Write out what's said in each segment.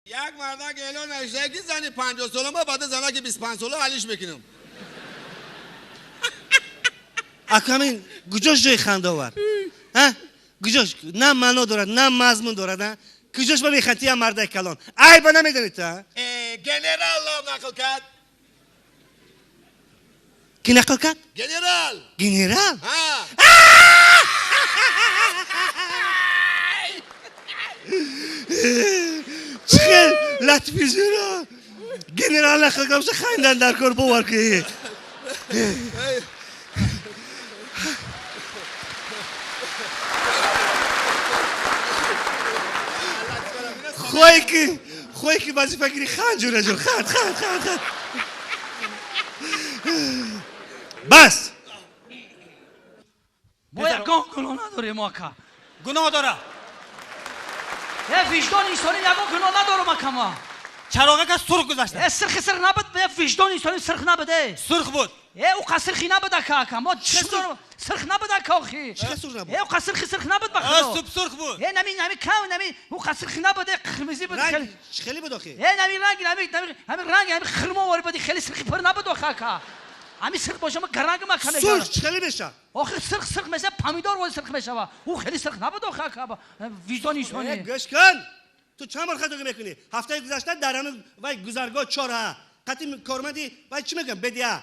Як мардак эълон навишта ки зани 50 сола ма баъд занаки 25 сола алиш мекунам. Акамин куҷош ҷои хандаовар? А? Куҷош? На маъно дорад, на мазмун дорад, а? Куҷош ба механди я мардаи калон? Айба намедонед, а? Генерал ном нақл кард. Ки нақл кард? Генерал. Генерал? Ҳа. Чӣ хел латифи зӯро! Генерал нақл кард, хандан дар кор, бовар кунед. Хоҳе ки вазифа гирӣ, ханд, ҷураҷон, ханд, ханд, ханд, ханд. Бас. Мо ягон гуноҳ надорем, ака. Гуноҳ дора. Виҷдони инсонӣ ягон гуноҳ надорам, ака ма. Чароғака сурх гузашта. Сирхи сирх набуд, виҷдони инсонӣ сирх набуд. Сурх буд. Ӯ қа сирхи набуд, ака, ака. Мо чӣ дорам? Сирх набуд, ака, охи. Чӣ сурх набуд? Ӯ қа сирхи сирх набуд, ба худо. Суп сурх буд. Нами, нами кам, нами, ӯ қа сирхи набуд, қирмизӣ буд. Ранг чӣ хеле буд, охи? Нами ранг, нами, нами, ҳамин ранг, ҳамин хирмо вори буд, хеле сирхи пур набуд, охи, ака. Ҳамин сирх боша, ма гаранг ма каме. Сурх чӣ хеле мешавад? Охи сирх сирх мешавад, помидор вори сирх мешавад. Ӯ хеле сирх набуд, охи, ака. Виҷдони инсонӣ. Гӯш кун. Ту чанд бор хатогӣ мекунӣ? Ҳафтаи гузашта дар ҳамин вай гузаргоҳ чорҳа қатъи корманди вай чӣ мегӯям, бедиа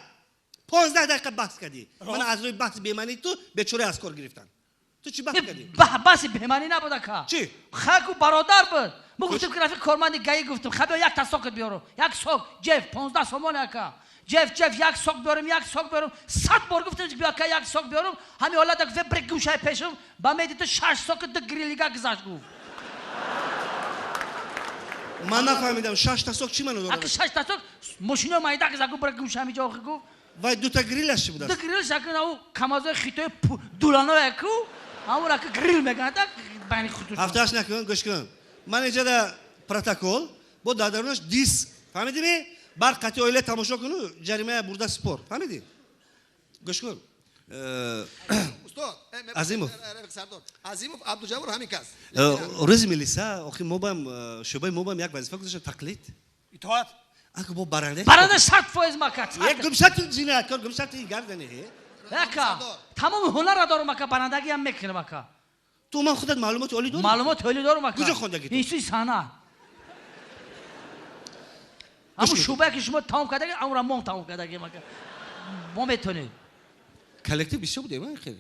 15 дақиқа баҳс кардӣ. Ман аз рӯи баҳси бемаънии ту бечора аз кор гирифтам. Ту чӣ баҳс кардӣ? Баҳси бемаънӣ набуд, ака. Чӣ? Хаку бародар буд. Мо гуфтем ки рафиқ корманди гаӣ гуфтем, ха биё як та сокат биёрам. Як сок, ҷеф, 15 сомон, ака. Ҷеф, ҷеф, як сок биёрам, як сок биёрам. 100 бор гуфтем ки биё, ака, як сок биёрам. Ҳамин ҳолат гуфт, бир гӯшаи пешам, ба меди ту 6 соки ду грилига гузашт гуфт. Ман нафаҳмидам, 6 та сок чӣ маъно дорад? Ака, 6 та сок мошинои майда гузашт гуфт, бир гӯша ҳамин ҷо охи гуфт. Вай дута грилаш чӣ будааст? Ду грилаш ака, ав камазои хитои дуланое ку, ҳамон ака грил мекунад, байни худашон. Ҳафтааш накун, гӯш кун. Ман инҷа протокол бо дар дарунаш диск, фаҳмидӣ ми? Бар қатъи оила тамошо куну ҷаримая бурда спор, фаҳмидӣ? Гӯш кун. Устод, Азимов. Сардор. Азимов Абдуҷаббор ҳамин кас. Рӯзи милиса, охи мо бам шӯъбаи мо бам як вазифа гузошта, тақлид. Итоат. Ака бо баранда. Баранда 100% мака. Як гумшат ҷинояткор, гумшат гардани. Ака, тамоми ҳунарро дорам, ака, барандагиам мекунам, ака. Ту ман худат маълумоти олӣ дорӣ? Маълумоти олӣ дорам, ака. Куҷо хондагӣ ту? Институти санъат. Ҳамун шӯъбае ки шумо тамом кардагӣ, ҳамонро мо тамом кардагим, ака. Мо метонем. Коллектив бисёр будем, хеле.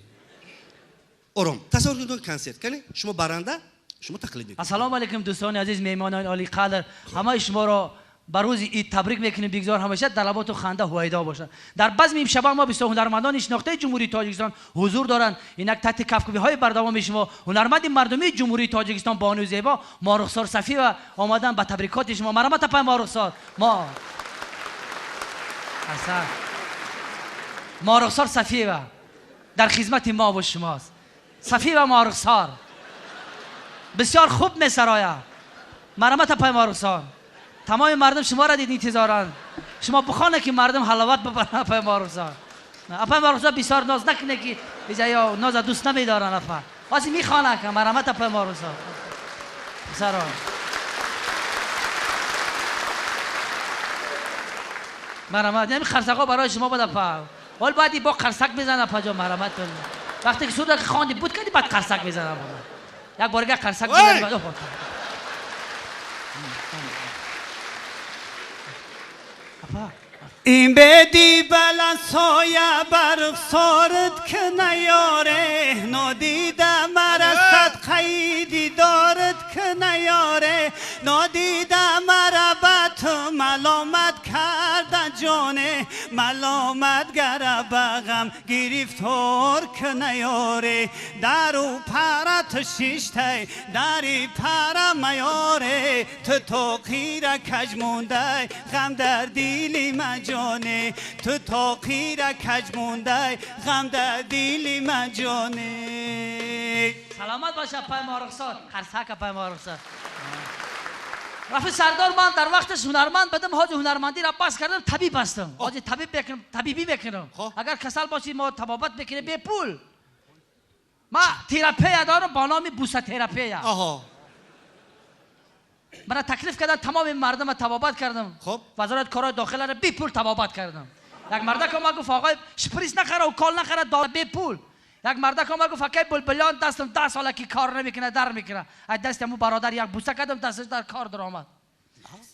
Ором. Тасаввур кунед консерт. Кани шумо баранда, шумо тақлид мекунед. Ассалому алайкум дӯстони азиз, меҳмонони олиқадр. Ҳамаи шуморо ба рӯзи ид табрик мекунем, бигзор ҳамеша дар лаботу ханда ҳувайдо бошад. Дар базми имшаба мо бисёр ҳунармандони шинохтаи Ҷумҳурии Тоҷикистон ҳузур доранд. Инак таҳти кафкӯбиҳои бардавоми шумо ҳунарманди мардумии Ҷумҳурии Тоҷикистон бонуи зебо Моҳрухсор Сафиева омадан ба табрикоти шумо. Марҳамат, апай Моҳрухсор. Мо асан Моҳрухсор Сафиева дар хизмати мо бо шумост. Сафиева Моҳрухсор бисёр хуб месарояд. Марҳамат, апай Моҳрухсор. Тамоми мардум шуморо дид интизоранд. Шумо бихонед ки мардум ҳаловат бибаранд, апай Моҳрухсор. Апай Моҳрухсор бисёр ноз накунед ки ё ноза дӯст намедоранд, апа. Ози мехонад, марҳамат, апай Моҳрухсор. Писаро. Марҳамат, ҳамин қарсакҳо барои шумо буд, апа. Ҳол бояд бо қарсак бизанад, апа ҷон, марҳамат. Вақте ки сурда хонди буд кардӣ, баъд қарсак мезанад. Як бор дигар қарсак бизанад. Ин беди баланд соя барф сорд ки наёре, нодида мара садқаи дидорд ки наёре, нодида мара ба ту маломат карда ҷоне, маломат гара ба ғам гирифтор ки наёре, дару пара ту шиштай, дари пара маёре, ту тоқира каҷ мондай, ғам дар дили ман ҷоне, ту тоқира каҷ мондай, ғам дар дили ман ҷоне. Саломат бош, апай Моҳрухсор. Қарсак, апай Моҳрухсор. Рафиқ Сардор, ман дар вақташ ҳунарманд будам, ҳозир ҳунармандиро бас кардам, табиб ҳастам. Ҳозир табиб мекунам, табибӣ мекунам. Агар касал бошӣ, мо табобат мекунем бепул. Ман терапия дорам ба номи бусатерапия. Мана таклиф кардан, тамоми мардумро табобат кардам. Хуб. Вазорати корҳои дохиларо бепул табобат кардам. Як мардак омад, гуфт: оғои, шприц нахара, укол нахара, бепул. Як мардак омад, гуфт: акай Булбулён, дастам 10 сола ки кор намекунад, дар мекунад. Аз дасти ҳамун бародар як буса кардам, дасташ дар кор даромад.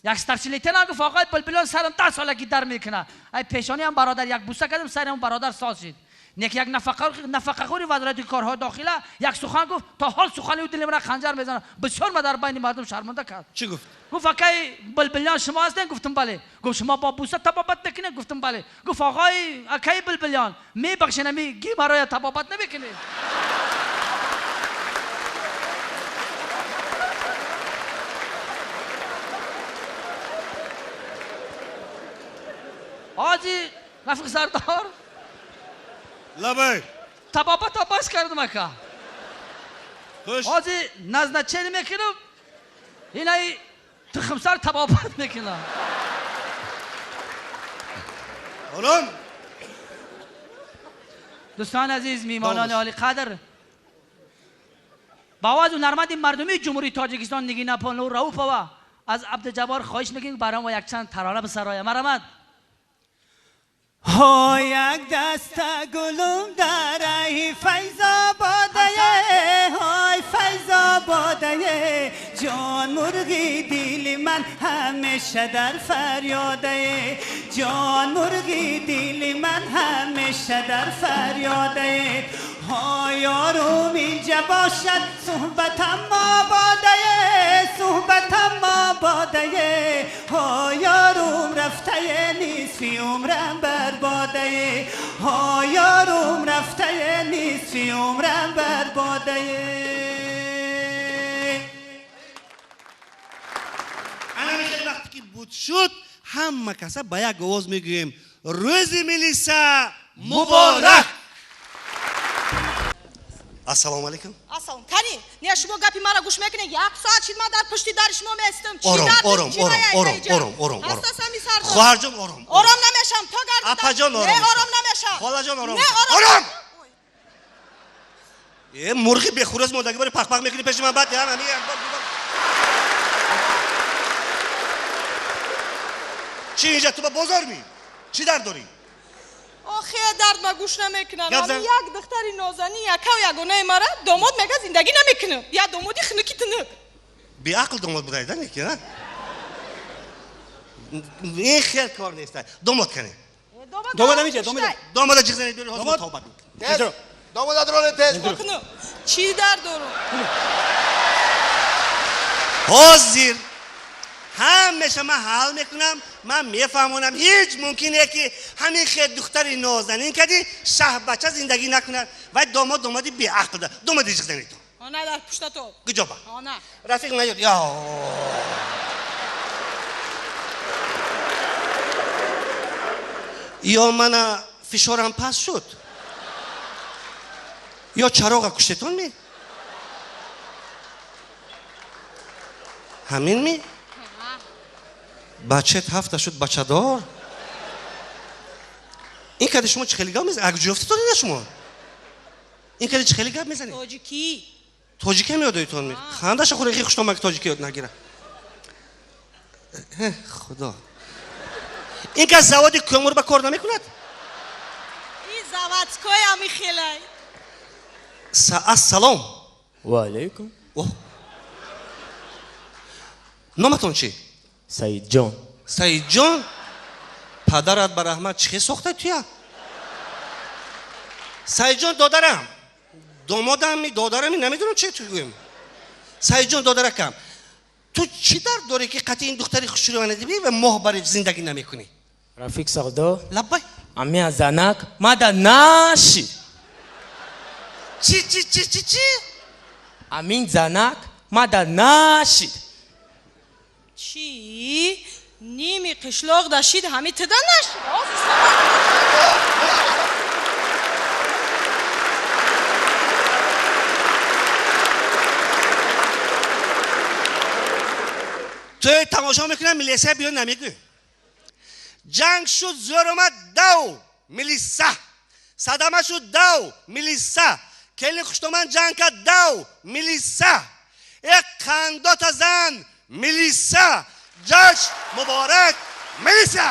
Як старший лейтенант гуфт: оғои Булбулён, сарам 10 сола ки дар мекунад. Ай пешонӣ ҳам бародар як буса кардам, сари ҳам бародар соз шид. Нек як нафақахӯри вазорати корҳои дохила як сухан гуфт, то ҳол сухани ӯ дили мана ханҷар мезанад. Бисёр ма дар байни мардум шарманда кард. Чӣ гуфт? Гуфт: акай Булбулён, шумо ҳастед? Гуфтам: бале. Гуфт: шумо бо буса табобат мекунед? Гуфтам: бале. Гуфт: оғои акай Булбулён, мебахшед, ами геморроя табобат намекунед? Ҳоҷи Рафиқ Сардор, Лабай. Табобат бас кардам, ака. Хуш. Ҳоҷи назначение мекунам, инаи тухмсар табобат мекунам. Ором. Дӯстони азиз, меҳмонони олиқадр, ба овози ҳунарманди мардумии Ҷумҳурии Тоҷикистон Нигина Понур Раупова аз Абдуҷаббор хоҳиш мекунем, барои мо якчанд тарона бисарояд. Марҳамат. Ҳо, як даста гулум дараи Файзободае, ҳой, Файзободае, ҷон мурғи дили ман ҳамеша дар фарёдае, ҷон мурғи дили ман ҳамеша дар фарёдае. Ҳо, ёрум инҷа бошад, суҳбатам ободае, суҳбатам ободае. Ҳо, ёрум рафтае, нисфи умрам барбодае. Ҳо, ёрум рафтае, нисфи умрам барбодае. Ана мехел вақте ки буд шуд, ҳама каса ба як овоз мегӯем: рӯзи милиса муборак! Ассалому алайкум. Ассалом. Кани, не, шумо гапи маро гӯш мекунед? Як соат шид, ман дар пушти дари шумо местам. Чӣ Ором, дард, ором, чӣ ором, вая ором, инҷа? ором, ором, ором. Ҳастас ҳами сардор. Хоҳарҷон, ором. Ором намешам, то гарди Апаҷон, ором Не, мешам. ором намешам. Холаҷон, ором Не, мешам. ором. Ором! Э, мурғи бехурӯз мондаги бори пахпах мекунӣ пеши ман, баъд ям, ами, як бор, ду бор. Чӣ инҷа, ту ба бозор ми? Чӣ дард дорӣ? Охе, дард ма гӯш намекунам. Гап зан. Ами як духтари нозанин, якав ягонаи мара домод мега, зиндагӣ намекунам. Я домоди хунуки тунук. Беақл домод будай, да, неки, а? Ин хел кор нест. Домод кане. Домод амиҷа, домод. Домода ҷиғ занед, биёред, ҳозир Домод. тавбат. Тез. Домода дроне, тез. Чӣ дард дорум? Ҳозир ҳамеша ман ҳал мекунам, ман мефаҳмонам, ҳеҷ мумкин не ки ҳамин хел духтари нозанин кади шаҳбача зиндагӣ накунад. Вай домод домоди беақл да. Домоди ҷиғ занед то. Она дар пушта то. Куҷо ба? Она. Рафиқ наёд. Я. Ё мана фишорам паст шуд, ё чароға куштетон ми? Ҳамин ми? Бачет ҳафта шуд бачадор. Ин кади шумо чӣ хеле гап мезанед? Ак ҷуфтитон ина шумо? Ин кади чӣ хеле гап мезанед? Тоҷикӣ. Тоҷикӣ ҳам ёдоитон ми? Хандаша хӯрехи хуштомак тоҷикӣ ёд нагира. Худо. Ин кас заводи кӯмур ба кор намекунад? Ин заводской ами хелай. Ассалом. Ва алайкум. Оҳ. Номатон чӣ? Саидҷон. Саидҷон? Падарат ба раҳмат, чӣ хел сохта туя? Саидҷон додарам. Домодам, додарам, намедонам чӣ ту гӯем. Саидҷон додаракам. Ту чӣ дард дорӣ ки қатъи ин духтари хушрӯяна дибӣ ва моҳ бари зиндагӣ намекунӣ? Рафиқ Сардор. Лаббай. Ами занак мада наши. Чӣ, чӣ, чӣ, чӣ, чӣ? Амин занак мада наши. Чӣ? Ними қишлоқ дашид, ҳами тида нашид. Ту тамошо мекунам, милиса биё намегӯ. Ҷанг шуд, зӯр омад, дав милиса. Садама шуд, дав милиса. Келин хуштоман ҷанг кард, дав милиса. Э, қандота зан Милиса, ҷашн муборак, милиса!